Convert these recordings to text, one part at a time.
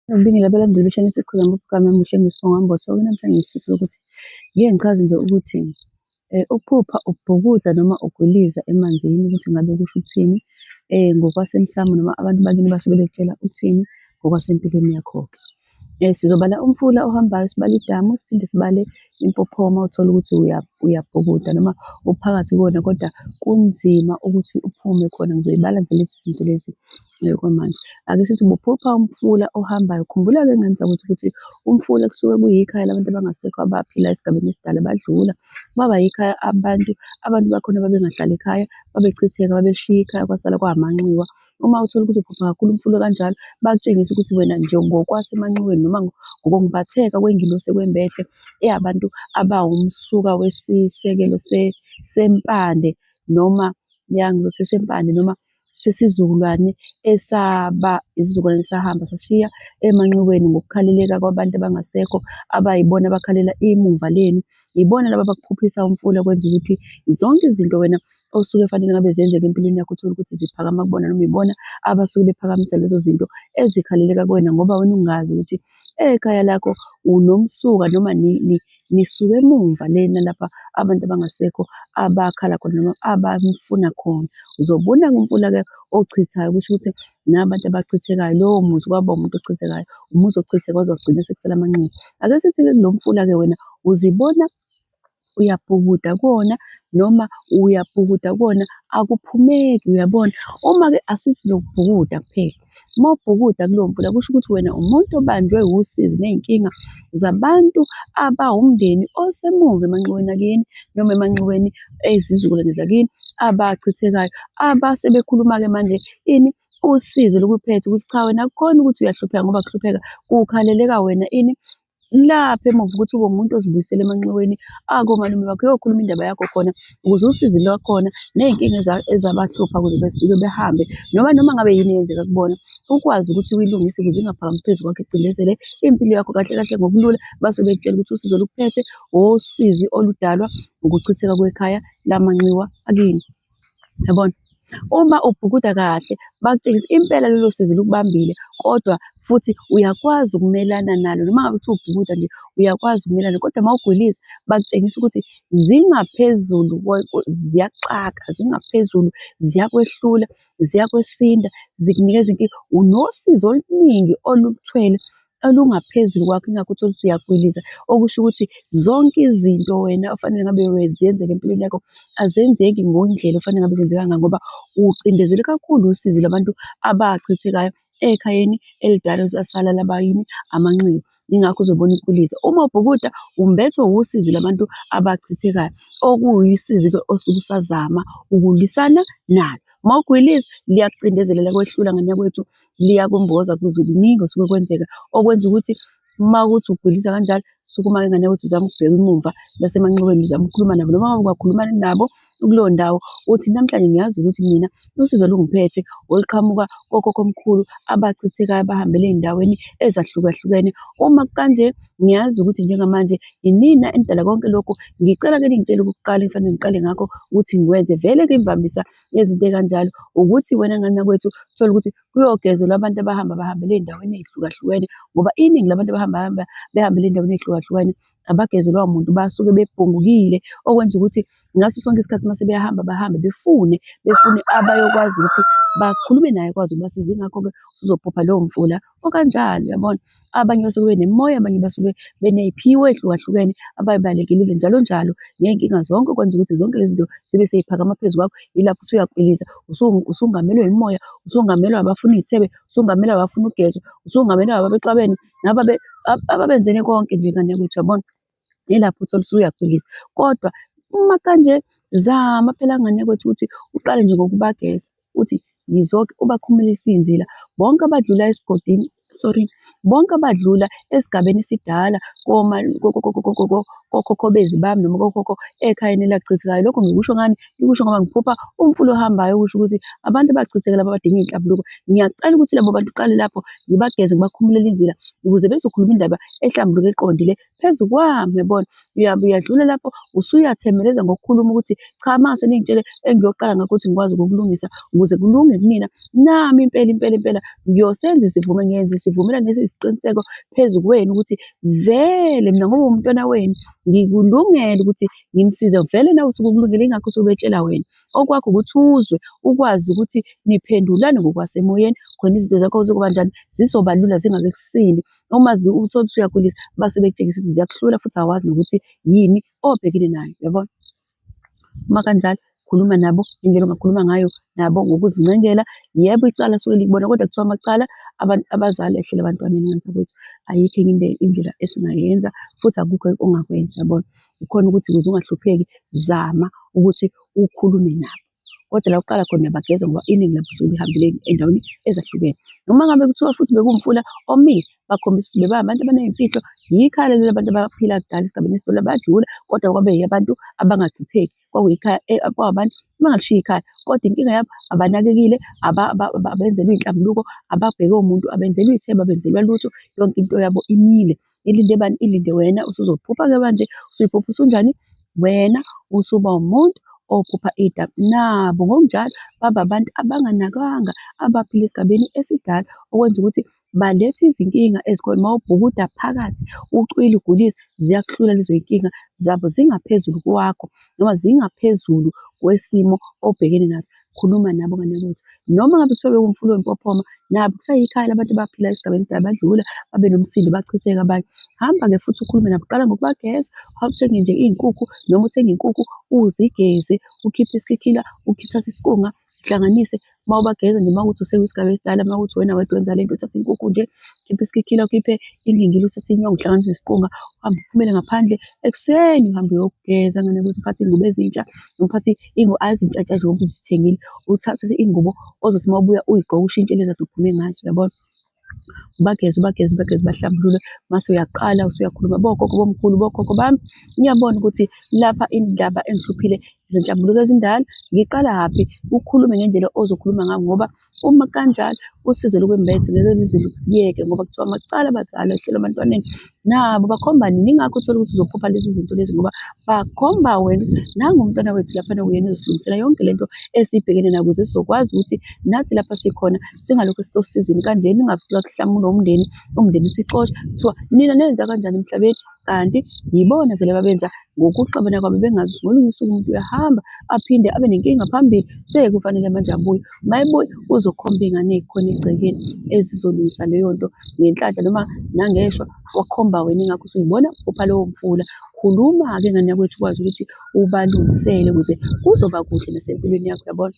Ngibingelele abalandeli be-channel Sikhulu ngokugama muhle ngisonga namhlanje ngisifiso ukuthi ngike ngichaze nje ukuthi ukuphupha ubhukuda noma ugwiliza emanzini ukuthi ngabe kusho ukuthini ngokwasemsamo noma abantu bakini basuke bekutshela ukuthini ngokwasempilweni yakho-ke. Sizobala umfula ohambayo, sibale idamu, siphinde sibale impophoma uthole ukuthi uyabhukuda noma uphakathi kuwona kodwa kunzima ukuthi uphume khona. Ngizoyibala nje lezi zinto lezi okwamanje. Ake sithi ubuphupha umfula ohambayo, khumbula-ke ngane zakwethu ukuthi umfula kusuke kuyikhaya labantu abangasekho abaphila esigabeni esidala badlula. Baba yikhaya abantu, abantu bakhona babengahlali ekhaya, babechitheka, babelishiya ikhaya kwasala kwamanxiwa. Uma uthole ukuthi uphupha kakhulu umfula okanjalo, bakutshengise ukuthi wena nje ngokwasemanxiweni noma ngokumbatheka kwengilosi ekwembethe eyabantu abawumsuka wesisekelo sempande noma ya ngizothi esempande noma sesizukulwane esaba isizukulwane esahamba sashiya emanxiweni ngokukhaleleka kwabantu abangasekho abayibona abakhalela imuva lenu. Ibona laba abakuphuphisa umfula okwenza ukuthi zonke izinto wena osuke fanele ngabe ziyenzeka empilweni yakho uthole ukuthi ziphakama kubona noma ibona abasuke bephakamisa lezo zinto ezikhaleleka kuwena ngoba wena ungazi ukuthi ekhaya lakho unomsuka noma nisuke emumva lena lapha abantu abangasekho abakhala khona noma abamfuna khona. Uzobona-ke umfula-ke ochithayo kusho ukuthi nabantu abachithekayo, lowo muzi kwaba umuntu ochithekayo, umuzi ochitheke kwaze kwagcina sekusele amanxiwa. Ake sithi-ke kulo mfula-ke wena uzibona uyabhukuda kuwona noma uyabhukuda kuwona akuphumeki uyabona. Uma-ke asithi nokubhukuda kuphela, uma ubhukuda kulowo mfula kusho ukuthi wena umuntu obanjwe usizi ney'nkinga zabantu abawumndeni osemuva emanxiweni akini noma emanxiweni ezizukulwane zakini abachithekayo, abase bekhuluma-ke manje ini? Usizi olukuphethe ukuthi cha wena akukhona ukuthi uyahlupheka ngoba kuhlupheka kukhaleleka wena ini? Lapha emuva ukuthi ube umuntu ozibuyisela emanxiweni akomalume bakho uyokhuluma indaba yakho khona ukuze usizi lwakhona ney'nkinga ezabahlupha ukuze besuke behambe noma noma ngabe yini eyenzeka kubona ukwazi ukuthi uyilungise ukuze ingaphakami phezu kwakho icindezele impilo yakho kahle kahle ngokulula basuke bekutshela ukuthi usizo olukuphethe osizi oludalwa ukuchitheka kwekhaya lamanxiwa akini. Yabona? Uma ubhukuda kahle bakutshengisa impela lolo sizi lukubambile kodwa futhi uyakwazi ukumelana nalo noma ngabe kuthiwa ubhukuda nje uyakwazi ukumelana kodwa uma ugwiliza bakutshengisa ukuthi zingaphezulu ziyakuxaka, zingaphezulu ziyakwehlula, ziyakwesinda, zikunikeza inkinga. Unosizi oluningi olukuthwele olungaphezulu kwakho ingakho uthole ukuthi uyagwiliza, okusho ukuthi zonke izinto wena ofanele ngabe ziyenzeka empilweni yakho azenzeki ngendlela ofanele ngabe zenzeka ngayo ngoba ucindezelwe kakhulu usizi lwabantu abachithekayo ekhayeni elidala elasala laba yini? Amanxiwa. Yingakho uzobona ukwiliza. Uma ubhukuda umbethwe usizi lwabantu abachithekayo, okuyisizi-ke osuke usazama ukulwisana nalo. Uma ugwiliza liyakucindezela liyakwehlula ngane yakwethu, liyakumboza kuze kuningi osuke kwenzeka okwenza ukuthi uma kuwukuthi ugwiliza kanjalo, sukuma-ke ngane yakwethu uzame ukubheka emumva lasemanxiweni uzame ukukhuluma nabo noma ngabe ungakhuluma nabo kuleyo ndawo uthi namhlanje ngiyazi ukuthi mina usizo olungiphethe oluqhamuka kokhokhomkhulu abachithekayo abahambele ey'ndaweni ezahlukahlukene. Uma kukanje ngiyazi ukuthi njengamanje inina enidala konke lokhu, ngicela-ke ningitshele okokuqala engifanele ngiqale ngakho ukuthi ngikwenze. Vele-ke imvamisa yezinto ey'kanjalo ukuthi wena ngane yakwethu uthole ukuthi kuyogezelwa abantu abahamba bahambele ey'ndaweni ey'hlukahlukene ngoba iningi labantu abahamba hamba behambele ey'ndaweni ey'hlukahlukene abagezelwa muntu basuke bebhungukile okwenza ukuthi ngaso sonke isikhathi uma sebeyahamba bahambe befune befune abayokwazi ukuthi bakhulume naye akwazi ukubasiza. Yingakho-ke uzophupha lowo mfula okanjalo uyabona. Abanye basuke benemimoya, abanye basuke beney'phiwo ey'hlukahlukene abay'balekelile njalo njalo ney'nkinga zonke okwenza ukuthi zonke lezi zinto zibe sey'phakama phezu kwakho. Yilapho usuyakwiliza, usungamelwe imimoya, usungamelwe abafuna iy'thebe, usungamelwe abafuna ukugezwa, usungamelwe ababexabene, ababenzene konke nje ngane yakwethu uyabona. Yilapho uthole usuyakwiliza. Kodwa uma kanje zama phela ngane yakwethu ukuthi uqale nje ngokubageza uthi ngizoke ubakhumulise iy'nzila bonke abadlula esigodini, sorry, bonke abadlula esigabeni esidala kokhokhobezi bami noma kokhokho ekhayeni elachithekayo. Lokho ngikusho ngani? Ngikusho ngoba ngiphupha umfula ohambayo okusho ukuthi abantu abachithekela abadinga iy'nhlambuluko. Ngiyacela ukuthi labo bantu uqale lapho ngibageze ngibakhumulele inzila ukuze bezokhuluma indaba ehlambuluke eqondile phezu kwami, uyabona. Uyadlula lapho usuyathemeleza ngokukhuluma ukuthi cha mase ningitshele engiyoqala ngakho ukuthi ngikwazi ukukulungisa ukuze kulunge kunina. Nami impela impela impela ngiyosenza isivume ngenza isivumelwano isiqiniseko phezu kwenu ukuthi vele mina ngoba umntwana wenu ngikulungele ukuthi ngimsize. Vele nawe usuke ukulungele yingakho usuke betshela wena. Okwakho ukuthi uzwe ukwazi ukuthi niphendulane ngokwasemoyeni khona izinto zakho zizoba njani, zizoba lula zingabe kusindi. Uma uthole ukuthi uyagulisa base bekutshengisa ukuthi ziyakuhlula futhi awazi nokuthi yini obhekene nayo, uyabona? Uma kanjalo khuluma nabo indlela ongakhuluma ngayo nabo ngokuzincengela. Yebo, icala suke likubona kodwa kuthiwa amacala abazali ehlele ebantwaneni ngane zakwethu. Ayikho enye into indlela esingayenza futhi akukho ongakwenza, yabona? Kukhona ukuthi ukuze ungahlupheki zama ukuthi ukhulume nabo. Kodwa la uqala khona uyabageza ngoba iningi labo lisuke lihambile ey'ndaweni ezahlukene. Noma ngabe kuthiwa futhi bekuwumfula omile, bakhombisa ukuthi bebangabantu abaney'mfihlo. Yikhaya leli labantu abaphila kudala esigabeni esidlule badlula, kodwa kwabe abantu abangachitheki. Kwakuyikhaya kwakuwabantu abangalishiyi ikhaya, kodwa inkinga yabo abanakekile, abenzelwa iy'nhlambuluko, ababhekwe muntu, abenzelwa iy'thebe, abenzelwa lutho. Yonke into yabo imile. Ilinde bani? Ilinde wena. Usuzophupha-ke manje, usuyiphupha usunjani? Wena usuba umuntu ophupha idamu. Nabo ngokunjalo baba abantu abanganakwanga, abaphila esigabeni esidala, okwenza ukuthi balethe izinkinga ezikhona. Uma ubhukuda phakathi, ucwila ugulisa, ziyakuhlula lezo y'nkinga zabo zingaphezulu kwakho noma zingaphezulu kwesimo obhekene naso. Khuluma nabo ngane yakwethu. Noma ngabe kuthiwa bekuwumfula oyimpophoma, nabo kusayikhaya labantu abaphila esigabeni esidala badlula, babe nomsindo bachitheke abanye. Hamba-ke futhi ukhulume nabo, qala ngokubageza, uthenge nje iy'nkukhu noma uthenge inkukhu uzigeze, ukhiphe isikhikhila, uthathe isikunga uhlanganise. Uma ubageza nje uma kuwukuthi usekwisigaba esidala, uma kuwukuthi uwena wedwa owenza lento, uthathe inkukhu nje, ukhiphe isikhikhila, ukhiphe ingingili, uthathe inyongo uhlanganise nesiqunga, uhambe uphumele ngaphandle ekuseni uhambe uyogeza ngane yakwethu, uphathe iy'ngubo ezintsha, uphathe ezintsha ntsha nje ngoba uzithengile, uthathe iy'ngubo ozothi uma ubuya uy'gqoke ushintshe lezi kade uphume ngazo, uyabona? Ubageze, ubageze, ubageze, ubahlambulule, mase uyaqala usuyakhuluma, bogogo, bomkhulu, bokhokho bami, ngiyabona ukuthi lapha indaba engihluphile izinhlambuluko ezindala, ngiqalaphi? Ukhulume ngendlela ozokhuluma ngayo ngoba uma kanjalo usizo lukwembethe ngeke luze lukuyeke ngoba kuthiwa amacala abazali ehlele ebantwaneni nabo bakhomba nini. Yingakho uthole ukuthi uzophupha lezi zinto lezi ngoba bakhomba wena ukuthi nangu umntwana wethu laphana uyena ozosilungisela yonke lento esibhekene nayo ukuze sizokwazi ukuthi nathi lapha sikhona singalokhu sisosizini kanjena ungabe umndeni, umndeni usixosha kuthiwa nina nenza kanjani emhlabeni kanti yibona vele ababenza ngokuxabana kwabo bengazi ukuthi ngolunye usuku umuntu uyahamba aphinde abe nenkinga phambili sekufanele manje abuye. Uma ebuya uzokhomba iy'ngane ey'khona egcekeni ezizolungisa leyo nto ngenhlanhla noma nangeshwa wakhomba wena ingakho usuyibona uphupha lowo mfula. Khuluma-ke ngane yakwethu ukwazi ukuthi ubalungisele ukuze kuzoba kuhle nasempilweni yakho, uyabona?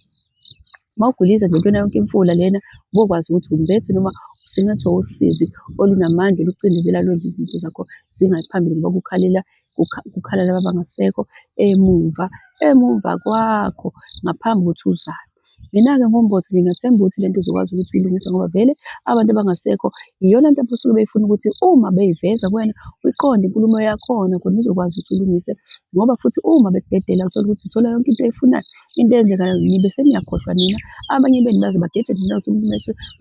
Uma ugwiliza nje kuyona yonke imifula lena ubokwazi ukuthi umbethe noma usingathwa usizi olunamandla olucindezela lwenza izinto zakho zingayi phambili ngoba kukhalela kukhala laba abangasekho emumva, emumva kwakho ngaphambi kokuthi uzalwe. Mina-ke ngoMbotho ngingathemba ukuthi lento uzokwazi ukuthi uyilungise ngoba vele abantu abangasekho iyona nto abasuke beyifuna ukuthi uma beyiveza kuwena uyiqonde inkulumo yakhona khona uzokwazi ukuthi ulungise ngoba futhi uma bekudedela uthola ukuthi uthola yonke into oyifunayo. Into eyenzekayo nibe seniyakhohlwa nina, abanye benu baze bagede nje ukuthi umuntu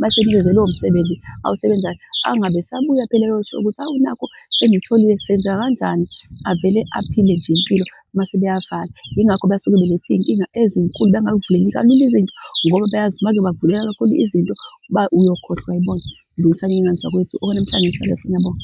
mase enikezwe lowo msebenzi awusebenzayo angabe esabuya phela eyosho ukuthi awu nakhu sengitholile senza kanjani, avele aphile nje impilo mase beyavala. Yingakho basuke belethe iy'nkinga ezinkulu bengakuvuleli kalula izinto ngoba bayazi make bakuvulela kakhulu izinto uyokhohlwa yibona. Lungisani iy'ngane zakwethu okwanamhlanje ngisale ngiyabonga.